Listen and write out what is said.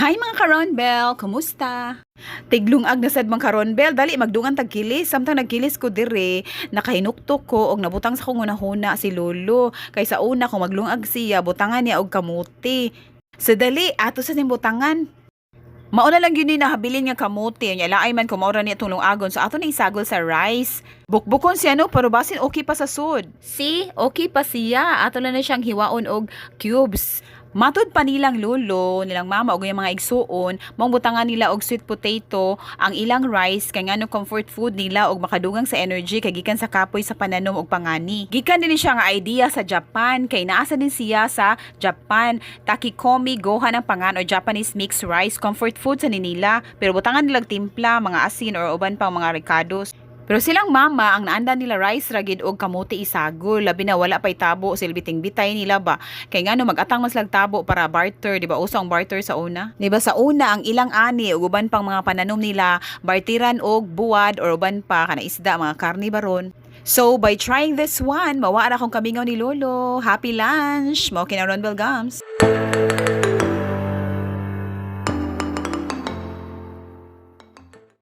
Hi, mga karonbel! Kumusta? Tiglungag na sad, mga karonbel, dali magdungan tag kilis. Samtang nagkilis ko dire, nakahinuktok ko og nabutang sa akong hunahuna si lolo. Kay sa una, kung maglungag siya, butangan niya og kamuti. Sa dali, ato sa butangan. Mauna lang yun ni nahabilin nga kamuti. Nya laay man kung maura niya itong lungagon. So ato na isagol sa rice. Bukbukon siya, no, pero basin okay pa sa sud. See, okay pa siya. Ato lang na siyang hiwaon og cubes. Matud pa nilang lolo, nilang mama og yung mga igsuon, maong butangan nila og sweet potato ang ilang rice kay ngano comfort food nila og makadugang sa energy kay gikan sa kapoy sa pananom og pangani. Gikan din siya nga idea sa Japan kay naa sa din siya sa Japan. Takikomi gohan ang pangan o Japanese mixed rice, comfort food sa nila, pero butangan nila og timpla, mga asin or uban pang mga rekados. Pero silang mama, ang naanda nila, rice ra gid og kamote isagol, labi na wala pay tabo, silbiting bitay nila ba. Kay ngano mag-atang mas tabo para barter, di ba uso ang barter sa una? Di ba sa una, ang ilang ani ug uban pang mga pananom nila, barteran og buwad or uban pa kana isda, mga karne baron. So by trying this one, mawa ra akong kamingaw ni lolo. Happy lunch! Mao kina, Ronbel Gums.